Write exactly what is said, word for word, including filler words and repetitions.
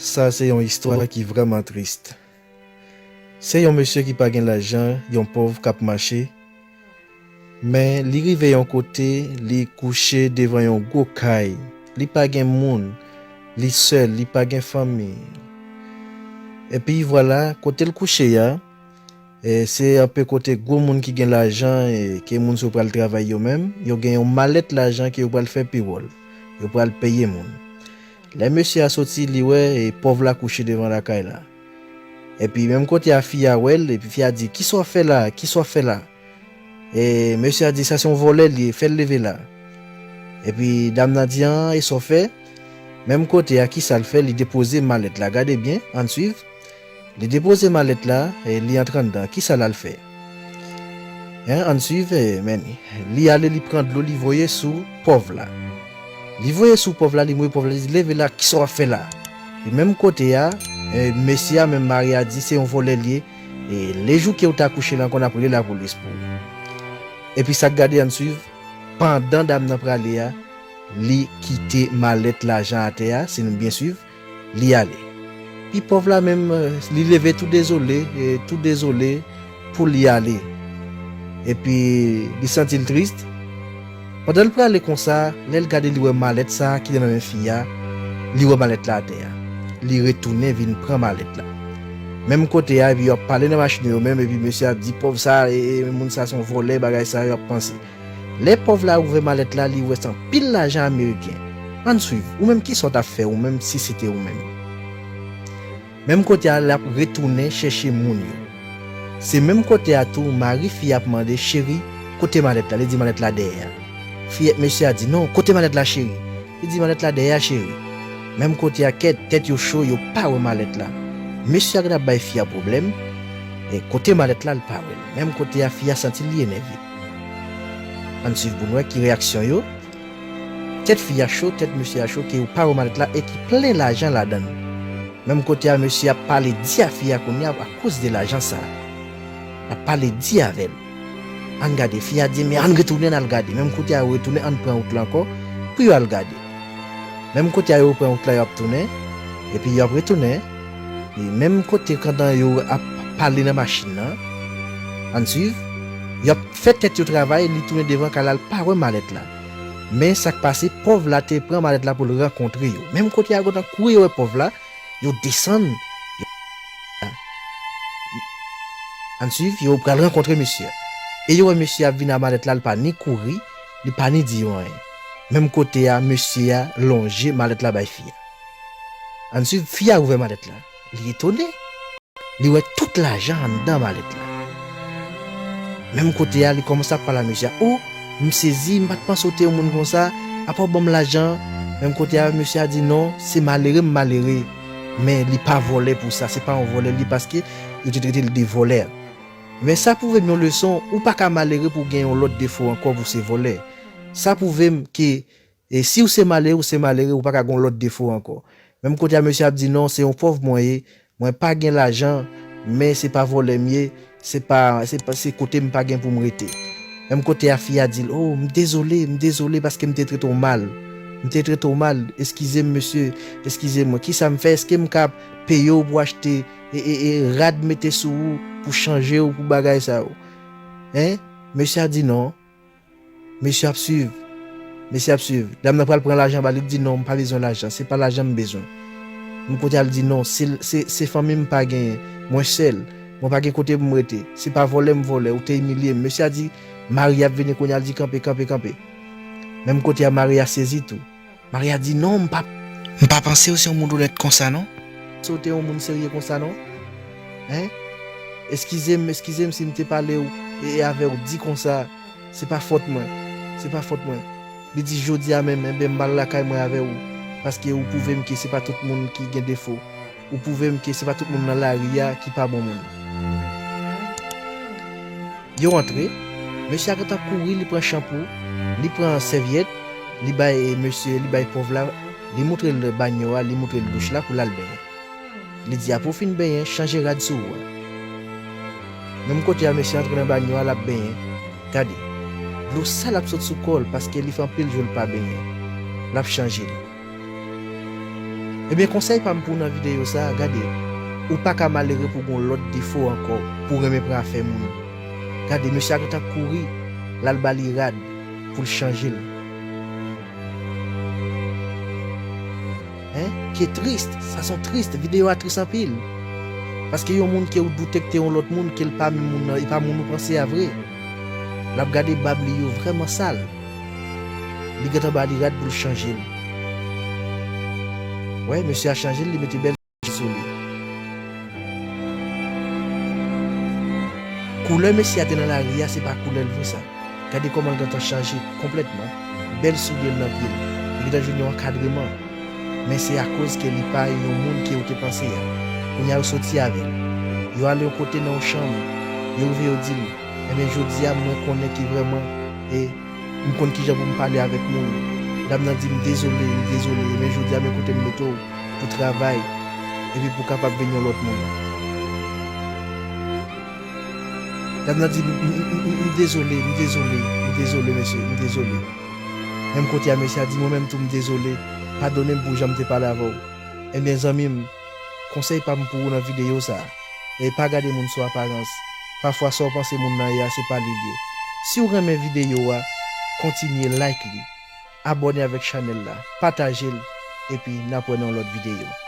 Sa se yon istwa ki vrèman tris. Se yon mesye ki pa gen lajan, yon pòv k ap mache, men li rive yon kote, li kouche devan yon gwo kay. Li pa gen moun, li sèl, li pa gen fanmi. Epi vwala, kote l kouche a, e se anpe kote gwo moun ki gen lajan e ke moun sa yo pral travay yo menm, yo gen yon malèt lajan ke yo pral fè pewòl. Yo pral peye moun. Lè mesye a soti, li wè e pòv la kouche devan lakay la. Epi menm kote a fi a wè l, epi fi a di, "Kisa w ap fè la? Kisa w ap fè la?" E mesye a di, "Sa se yon vòlè li ye, fè l leve la." Epi dam nan di, "An, e sa w fè?" Menm kote a, kisa l fè? Li depoze malèt la. Gade byen, ann swiv. Li depoze malèt la, e li antre anndan. Kisa l al fè? Hein, ann swiv, e, men li ale, li pran dlo, li voye sou pòv la. Li voye sou pòv la, li mouye pòv la, li di, "Leve la, kisa w ap fè la?" E menm kote a, e, mesye a, menm mari a di, "Se yon vòlè li ye. E lejou ke w ta kouche la ankò, n ap rele lapolis pou ou." Epi sa k gade, ann swiv, pandan dam nan prale a, li kite malèt lajan atè a, si nou byen swiv, li ale. Pi pòv la menm, e, li leve tou dezole, e, tou dezole pou li ale. Epi li santi l tris. Pandan l prale konsa, lè l gade, li wè malèt sa a ki te nan men fi a, li wè malèt la atè a. Li retounen vin pran malèt la. Menm kote a, epi yo ap pale nan machin yo menm, epi mesye ap di, "Pòv sa, e, e, moun sa se yon vòlè, bagay sa yo ap panse." Lè pòv la ouvè malèt la, li wè se anpil lajan ameriken. Ann swiv, ou menm kisa w t ap fè ou menm si se te ou menm? Menm kote a, l ap retounen chèche moun yo. Se menm kote a tou, mari fi a ap mande, "Cheri, kote malèt la?" Li di, "Malèt la dèyè a." Fi, mesye a di, "Non, kote malèt la, cheri?" Li di, "Malèt la dèyè a, cheri." Menm kote a, kèt, tèt yo cho, yo pa wè malèt la. Mesye a gentan ap bay fi a pwoblèm, e kote malèt la, l pa wè l. Menm kote a, fi a santi li enève. Ann swiv pou n wè ki reyaksyon yo. Tèt fi a cho, tèt mesye a cho, ke yo pa wè malèt la e ki plen lajan ladan l. Menm kote a, mesye ap pale di a fi a kounye a akoz de lajan sa a. L ap pale di avè l. Ann gade, fi a di, "Men ann retounen, ann al gade." Menm kote a, yo retounen, ann pran wout la ankò pou yo al gade. Menm kote a, yo pran wout la, yo ap tounen. Epi yo ap retounen. E menm kote, pandan yo ap pale nan machin nan, ann swiv, yo ap fè tèt yo travay, li tounen devan kay la, l pa wè malèt la. Men sa k pase, pòv la te pran malèt la pou l rankontre yo. Menm kote a, yo gentan kouri, yo wè pòv la, yo desann. Ann swiv, yo pral rankontre mesye a. E yo wè mesye a ap vin a malèt la, li pa ni kouri, li pa ni di yo anyen. Menm kote a, mesye a lonje malèt la bay fi a. Ann swiv, fi a ouvè malèt la. Li etone. Li wè tout lajan anndan malèt la. Menm kote a, li kòmanse ap pale a mesye a. "O, m sezi, m pa t panse w te yon moun konsa. Apa w ban m lajan an?" Menm kote a, mesye a di, "Non, se malere m malere. Men li pa vòlè pou sa. Se pa yon vòlè li, paske yo te trete l de vòlè." Men sa pwouve m yon leson, ou pa ka malere pou w gen yon lòt defo ankò pou se vòlè. Sa pwouve m ke, e si w se malere, ou se malere, ou pa ka gen yon lòt defo ankò. Menm kote a, mesye ap di, "Non, se yon pòv mwen ye, mwen pa gen lajan, men se pa vòlè m ye, se pa, se pa, se kote m pa gen pou m rete." Menm kote a, fi a di l, "O, m dezole, m dezole paske m te trete w mal. M te trete w mal, eskize m, mesye, eskize mwen. Kisa m fè? Èske m ka peye w pou achte e, e, e rad mete sou ou, pou chanje w, pou bagay sa yo?" Hein? Mesye a di, "Non." Mesye ap swiv. Mesye ap swiv. Dam nan pral pran lajan ba li, li di, "Non, m pa bezwen lajan. Se pa lajan m bezwen." Menm kote a, li di, "Non, se, se, se fanmi m pa genyen. Mwen sèl. Mwen pa gen kote pou m rete. Se pa vòlè m vòlè. Ou te imilye m." Mesye a di, mari ap vini kounye a, li di, "Kanpe, kanpe, kanpe." Menm kote a, mari a sezi tou. Mari a di, "Non, m pa, m pa panse w se yon moun onèt konsa, non. Se w te yon moun serye konsa, non. Hein? Eskize m, eskize m si m te pale w e, e avè w di konsa. Se pa fòt mwen. Se pa fòt mwen." Li di, "Jodi a menm, enben, m pral lakay mwen avè w, paske ou pwouve m ke se pa tout moun ki gen defo. Ou pwouve m ke se pa tout moun nan lari a ki pa bon moun." Yo antre, mesye a gentan kouri, li pran chanpou, li pran sèvyèt, li bay mesye, li bay pòv la, li moutre l banyo a, li moutre l douch la pou l al benyen. Li di, "Apre w fin benyen, chanje rad sou ou a." Menm kote a, mesye antre nan banyo a, l ap benyen. Gade, dlo sal ap sot sou kò l, paske li fè anpil jou l pa benyen. L ap chanje l. Ebyen, konsèy pa m pou w nan videyo sa a, gade, ou pa ka malere pou gon lòt defo ankò, pou w renmen pran afè moun. Gade, mesye a gentan kouri, l al ba li rad pou l chanje l. Hein? Ki tris, sa son tris, videyo a tris anpil. Paske yon moun ke ou doute ke te yon lòt moun, ke l pa menm moun nan, e pa moun ou panse a vre. L ap gade bab li yo vrèman sal. Li gentan ba li rad pou l chanje l. Wè, mesye a chanje l, li mete bèl sou li. Koulè mesye a te nan lari a, se pa koulè l vre sa. Gade kòman l gentan chanje konplètman. Bèl soulye l nan pye l. Li gentan jwenn yon ankadreman. Men se akoz ke li pa yon moun ke ou te panse a. Kounye a yo soti avè l. Yo ale yon kote nan yon chanm. Yo rive yo di l, "Ebyen, jodi a mwen konnen ki vrèman e m konn kijan pou m pale avèk moun." Dam nan di, "M dezole, m dezole, men jodi a men kote m mete w pou travay, epi pou w kapab vin yon lòt moun." Dam nan di, "M, m, m, m, m dezole, m dezole, m dezole, mesye, m dezole." Menm kote a, mesye a di, "Mwen menm tou, m dezole, padone m pou jan m te pale avè w." Ebyen, zanmi m, konsèy pa m pou ou nan videyo sa a, e pa gade moun sou aparans. Pafwa, sa w panse moun nan ye a, se pa li l ye. Si w renmen videyo a, kontinye like li, abòne avèk chanèl la, pataje l, epi n ap wè nan yon lòt videyo.